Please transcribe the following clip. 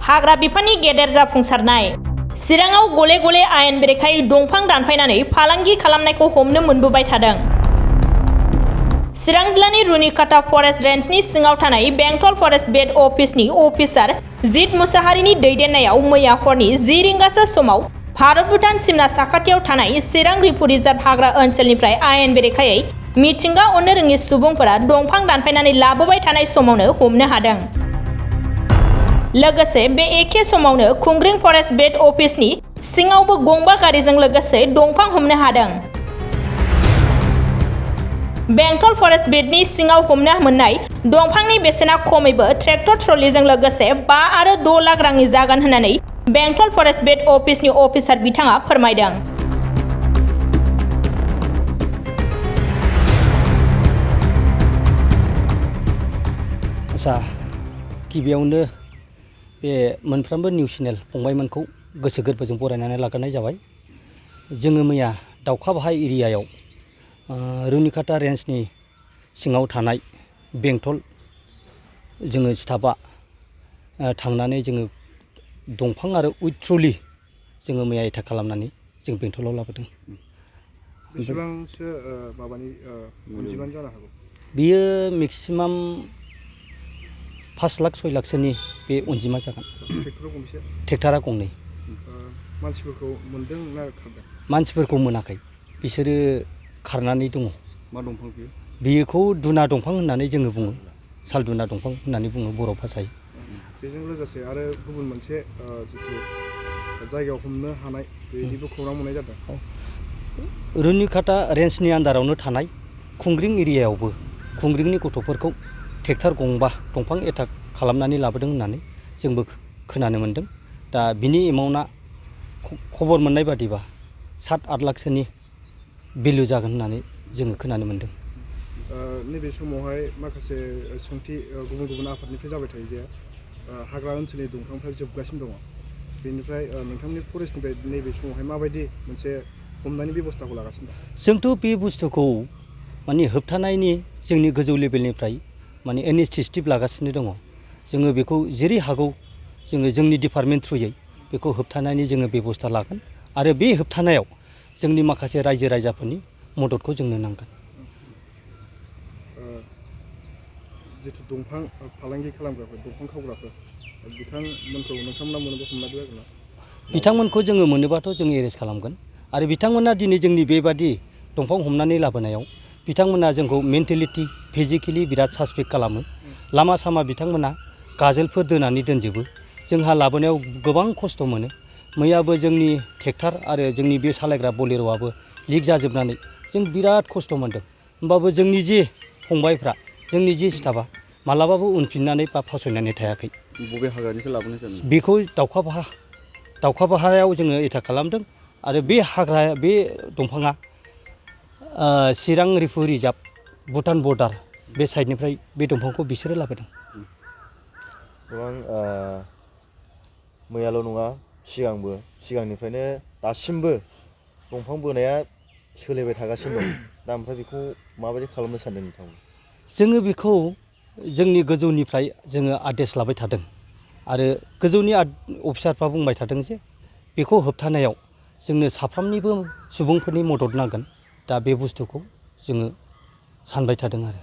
हाग्रा बिफाननि गेदेर जाफुंसारनाय। चिराङाव गले गले आयेन बेरेखायै दंफां दानफायनानै फालांगि खालामनायखौ हमनो मोनबोबाय थादों। चिरां जिल्लानि रुनिकाटा फरेस्ट रेन्जनि सिङाव थानाय बेंटल फरेस्ट बेट अफिसनि अफिसार जित मुसाहारिनि दैदेननायाव मैया हरनि 10 रिंगासो समाव भारत-भुटान सिमना साखाथियाव थानाय चिरां रिफु रिजार्भ हाग्रा ओनसोलनिफ्राय आयेन बेरेखायै मिथिंगा अननो रोङि सुबुंफोरा दंफां दानफायनानै लाबोबाय थानाय समावनो हमनो हादों। लोगोसे बे एखे समावनो खुंग्रिं फरेस्ट बेट अफिसनि सिङावबो गंबा गारिजों लोगोसे दंफां हमनो हादों। बेंटल फरेस्ट बेटनि सिङाव हमनो मोननाय दंफांनि बेसेना खमैबो ट्रेक्टर ट्रलिजों लोगोसे 5 आरो 6 लाख रांनि जागोन होननानै बेंटल फरेस्ट बेट अफिसनि अफिसार बिथाङा फोरमायदों। गिबियावनो बे मोनफ्रोमबो निउस चेनेल फंबायमोनखौ गोसो गोरबोजों बरायनानै लाग्रोनाय जाबाय। जोङो मैया दाउखा बाहा एरियायाव रुनिकाटा रेन्जनि सिङाव थानाय बेंटल जोङो स्टाफआ थांनानै जोङो दंफां आरो उइथ ट्रलि जोङो मैया एटाक खालामनानै जों बेंटलाव लाबोदों। बेसेबांसो माबानि अनजिमानि जानो हागौ? बियो मेक्सिमाम 5 लाख 6 लाखसोनि बे अनजिमा जागोन। ट्रेक्टरा गंबेसे? ट्रेक्टरा गंनै। मानसिफोरखौ मोनदों ना खारदों? मानसिफोरखौ मोनाखै, बिसोरो खारनानै दङ। मा दंफां बियो? बेखौ दुना दंफां होननानै जोङो बुङो, साल दुना दंफां होननानै बुङो बर' भाषायै। बेजों लोगोसे आरो गुबुन मोनसे जिथु जायगायाव हमनो हानाय बेनिबो खौरां मोननाय जादों। रुनिकाटा रेन्जनि आन्दारावनो थानाय खुंग्रिं एरियायावबो खुंग्रिंनि गथ'फोरखौ ट्रेक्टर गंबा दंफां एटाक खालामनानै लाबोदों होननानै जोंबो खोनानो मोन्दों। दा बिनि एमाउन्टआ खबर मोननाय बादिबा 7-8 लाखसोनि भेलु जागोन होननानै जोङो खोनानो मोन्दों। नैबे समावहाय माखासे सोंथि गुबुन गुबुन आफादनिफ्राय जाबाय थायो जे हाग्रा ओनसोलनि दंफांफ्रा जोबगासिनो दङ। बेनिफ्राय नोंथांमोननि फरेस्टनिफ्राय नैबे समावहाय माबायदि मोनसे हमनायनि बेबस्थाखौ लागासिनो दं? जोंथ' बे बुस्थुखौ माने होबथानायनि जोंनि गोजौ लेभेलनिफ्राय माने इनिसिएटिभ लागासिनो दङ। जोङो बेखौ जेरै हागौ जोङो जोंनि डिपार्टमेन्ट थ्रुयै बेखौ होबथानायनि जोङो बेबस्था लागोन आरो बे होबथानायाव जोंनि माखासे रायजो राजाफोरनि मददखौ जोंनो नांगोन। जिथु दंफां फालांगि खालामग्राफोर, दंफां खावग्राफोर, बिथांमोनखौ नोंथांमोना मोनोबा हमनाय जागोन ना? बिथांमोनखौ जोङो मोनोबाथ' जोङो एरेस्ट खालामगोन आरो बिथांमोना दिनै जोंनि बेबादि दंफां हमनानै लाबोनायाव बिथांमोना जोंखौ मेन्टेलिटि फिजिकेलि बिराद सासपेक्ट खालामो। लामा सामा बिथांमोना गाजोलफोर दोनानै दोनजोबो। जोंहा लाबोनायाव गोबां खस्थ' मोनो। मैयाबो जोंनि ट्रेक्टर आरो जोंनि बे सालायग्रा बलेर'आबो लिक जाजोबनानै जों बिराद खस्थ' मोनदों। होमबाबो जोंनि जे फंबायफ्रा, जोंनि जे स्टाफआ मालाबाबो उनफिननानै बा फावसायनानै थायाखै। बबे हाग्रानिफ्राय लाबोनाय जादों? बेखौ दाउखा बाहायाव जोङो एटाक खालामदों आरो बे दंफाङा चिरां रिफु रिजार्भ भुटान बर्डार बे साइडनिफ्राय बे दंफांखौ बिसोरो लाबोदों। गोबां मैयाल' नङा, सिगांनिफ्रायनो दासिमबो दंफां बोनाया सोलिबाय थागासिनो दं। दा ओमफ्राय बेखौ माबायदि खालामनो सानदों नोंथांमोन? जोङो बेखौ जोंनि गोजौनिफ्राय जोङो आदेश लाबाय थादों आरो गोजौनि अफिसारफ्रा बुंबाय थादों जे बेखौ होबथानायाव जोंनो साफ्रोमनिबो सुबुंफोरनि मदद नांगोन। दा बे बुस्थुखौ जोङो सानबाय थादों आरो।